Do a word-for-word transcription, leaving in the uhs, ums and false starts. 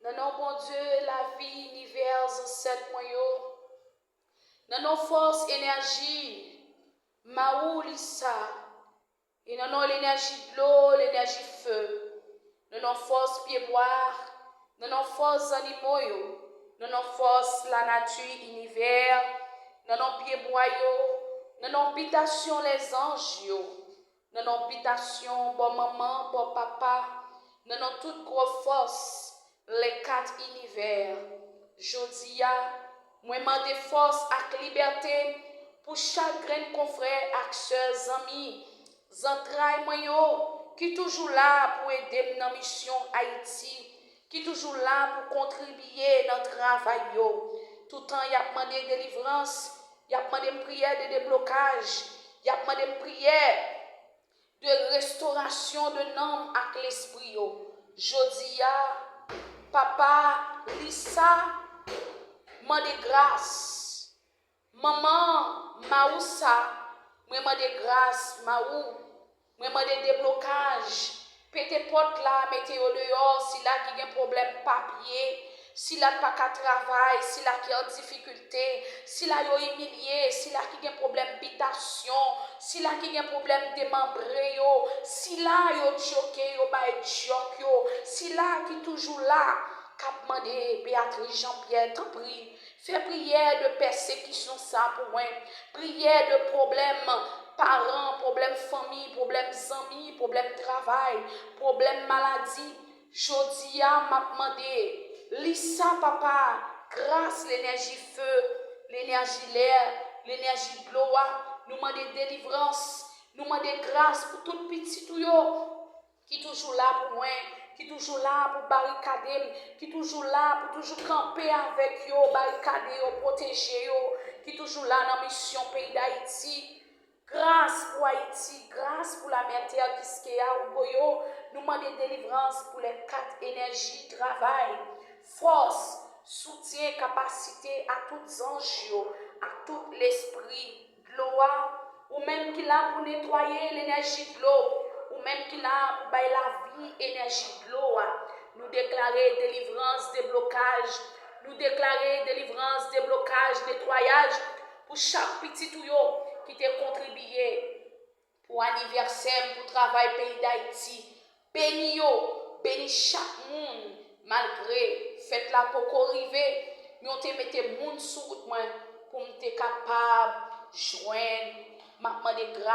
Nan non Bondye lavi inivè zansèt mwen yo, nan non fòs enèji Mawu Lisa, e nan non lenèji dlo, lenèji fe, nan non fòs pyebwa, nan non fòs zannimo yo, nan non fòs lanati inivè, nan non pyebwa yo, nan non bitasyon lèzanj yo, nan non bitasyon bò manman, bò papa, nan non tout gwo fòs, lè kat inivè. Jodi a, mwen mande fòs ak libète pou chak grenn konfrè ak sè, zanmi, zantray mwen yo, ki toujou la pou ede m nan misyon Ayiti, ki toujou la pou kontribye nan travay yo. Toutan y ap mande delivrans, y ap mande m priyè de deblokaj, y ap mande m priyè de restorasyon de nanm ak lespri yo. Jodi a, papa Lisa mande gras. Manman Mawousa, mwen mande gras, Mawou. Mwen mande deblokaj. Pete pòt la, mete yo deyò, sila ki gen pwoblèm papye, sila k pa ka travay, sila ki an difikilte, sila yo imilye, sila ki gen pwoblèm bitasyon, sila ki gen pwoblèm demanbre yo, sila yo djoke, yo bay djòk yo, sila ki toujou la, k ap mande Beatrice Jean Pierre, tanpri, fè priyè de pèsekisyon sa pou mwen, priyè de pwoblèm paran, pwoblèm fanmi, pwoblèm zanmi, pwoblèm travay, pwoblèm maladi. Jodi a, m ap mande Lisa, papa, gras, lenèji fe, lenèji lè, lenèji dlo a. Nou mande delivrans, nou mande gras pou tout pitit ou yo ki toujou la pou mwen, ki toujou la pou barikade m, ki toujou la pou toujou kanpe avèk yo, barikade yo, pwoteje yo, ki toujou la nan misyon peyi Dayiti. Gras pou Ayiti, gras pou lamètè Kiskeya Ougoyo, nou mande delivrans pou lè kat enèji travay, fòs, soutyen, kapasite a tout zanj yo, a tout lespri dlo a, ou menm ki la pou netwaye lenèji dlo, ou menm ki la pou bay lavi enèji dlo a. Nou deklare delivrans, deblokaj, nou deklare delivrans, deblokaj, netwayaj pou chak pitit ou yo ki te kontribye pou anivèsè m, pou travay peyi Dayiti. Beni yo, beni chak moun, malgre fèt la poko rive, men w te mete moun sou wout mwen pou m te kapab jwenn. M ap mande gras.